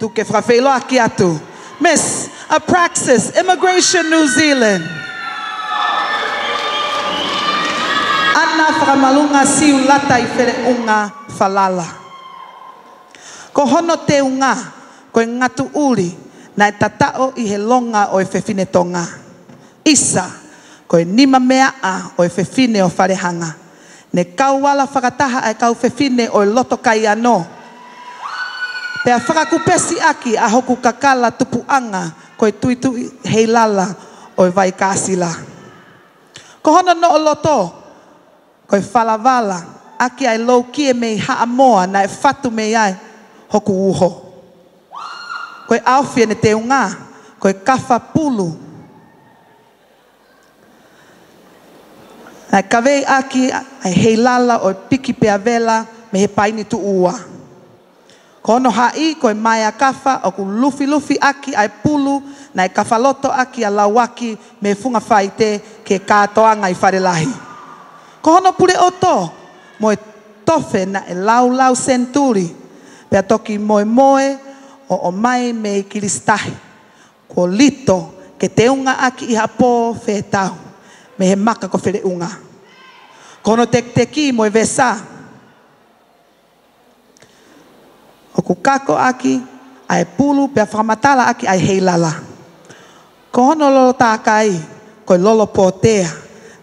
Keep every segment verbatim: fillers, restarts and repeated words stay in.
Tuku ke fakafeʻiloaki atu, Miss Apraxis, Immigration New Zealand. Ana Fakamalunga Siulataifeleʻunga Falala. Ko hono teunga, ko e ngatuʻuli naʻe tataʻo ʻi he longa ʻo e fefine Tonga. ʻIsa, ko e nimameaʻa ʻo e fefine ʻo Falehanga. Ne kau ala fakataha ʻa e kau fefine ʻo e loto Kaiano, pea fakakupesi ʻaki ʻa hoku kakala tupuʻanga ko e Tuituʻu Heilala ʻo e Vaikāsila. Ko hono noʻo loto, ko e falavala ʻaki ʻa e loukie mei Haʻamoa naʻe fatu mei ai hoku uho. Ko e ʻaofi ʻene teunga, ko e kafa pulu. Naʻe kavei ʻaki ʻa e heilala ʻo e piki pea vela mei he paini tuʻu ua. Ko hono haʻi, ko e maea kafa ʻoku lufilufi ʻaki ʻa e pulu naʻe kafa loto ʻaki ʻa Lauaki mei Funga Faite ki he kātoanga ʻi Falelahi. Ko hono puleʻoto mo e tofe naʻe laulau senituli, pea toki moemoe ʻo ʻomai mei Kilisitahi, kuo lito ke teunga ʻaki ʻi ha pō fetau mei he maka ko Feleʻunga. Ko hono tekiteki mo e vesa, ʻoku kako ʻaki ʻa e pulu pea fakamatala ʻaki ʻa e heilala. Ko hono lolo tākai, ko e lolo pōtea,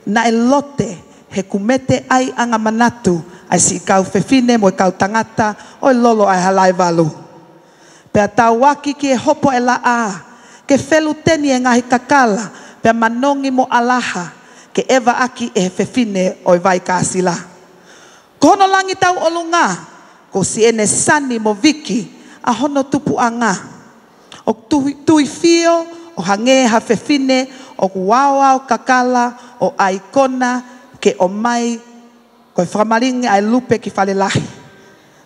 naʻe lote he kumete ʻaiʻanga manatu ʻa e siʻi kau fefine mo e kau tangata ʻo e lolo ʻa e Halaevalu. Pea tauaki ki he hopo ʻa e laʻā, ke feluteni e ngaahi kakala, pea manongi mo ʻalaha, ke ʻeva ʻaki ʻe he fefine ʻo e Vaikāsila. Ko hono langi tauʻolunga, ko siʻene sani mo viki ʻa hono tupuʻanga. ʻOku tui, tuifio ʻo hangē ha fefine ʻoku aoao kakala ʻo ʻaikona ke ʻomai ko e fakamalingi ʻa e lupe ki Falelahi.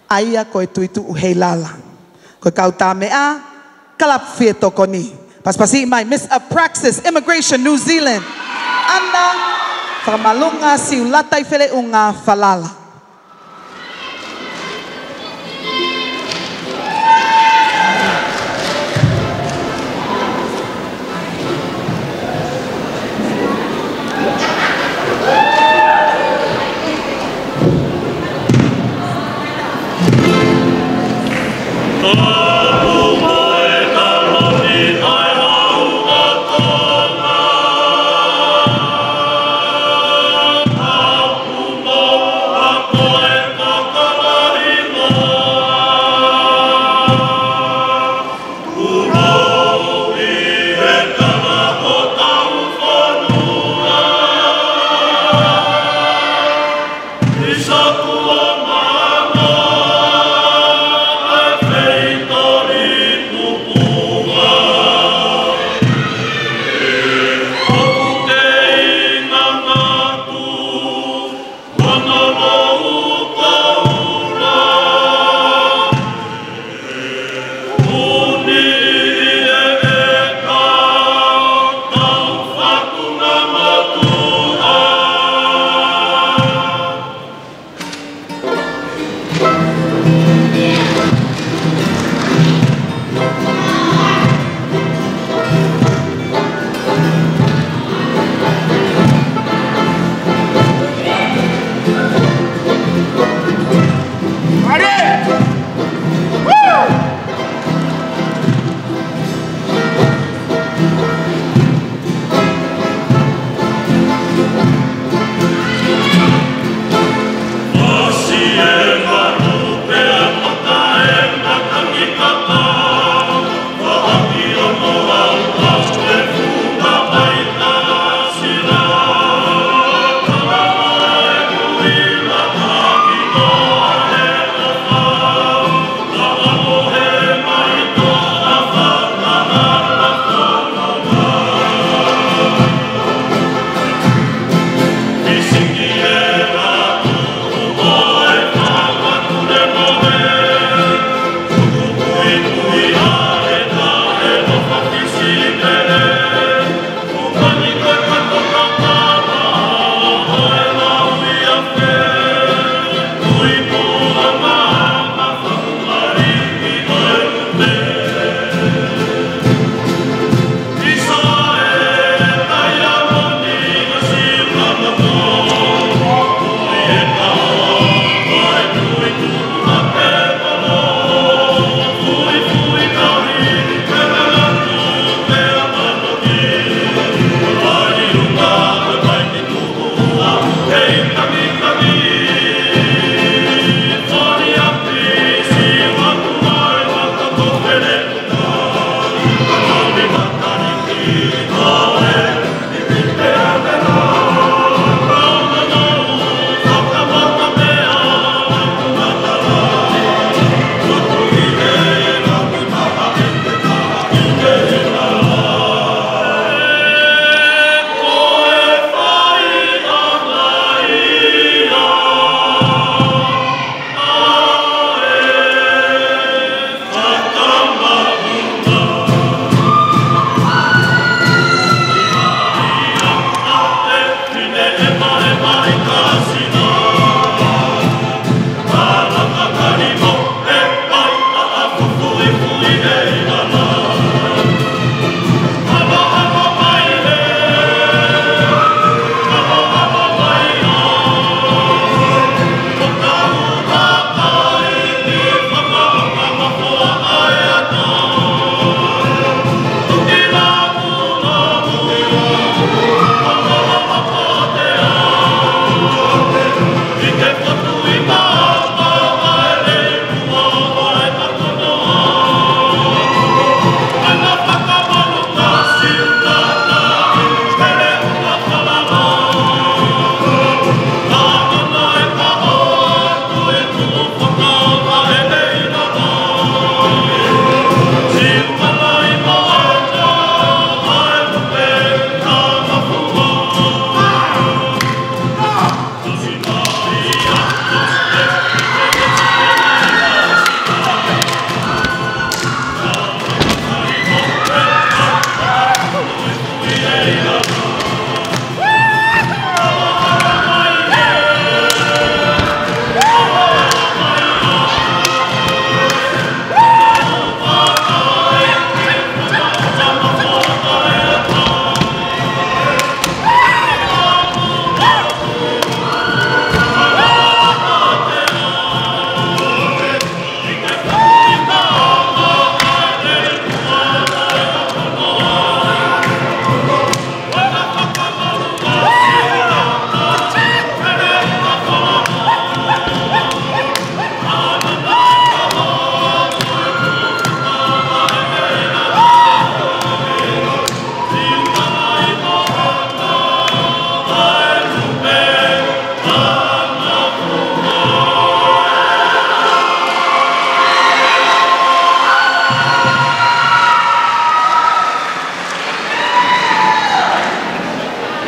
ʻA ia ko e Tuituʻu Heilala. Ko e kau tā meʻa, kalapu fie tokoni. Pasipasi mai, Miss Apraxis, Immigration New Zealand. Ana Fakamalunga Siulataifeleʻunga Falala.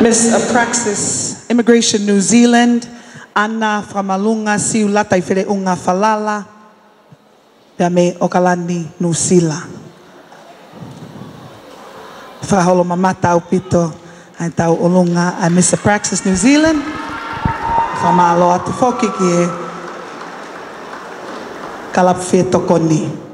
Miss Apraxis Immigration New Zealand, ʻAna Fakamalunga Siulata ʻi Feleʻunga Falala, pea mei ʻAokalani, Nuʻu Sila. Fakaholomamata ʻaupito ʻa e tauʻolunga ʻa Miss Apraxis New Zealand. Fakamālō atu foki ki he kalapu fie tokoni.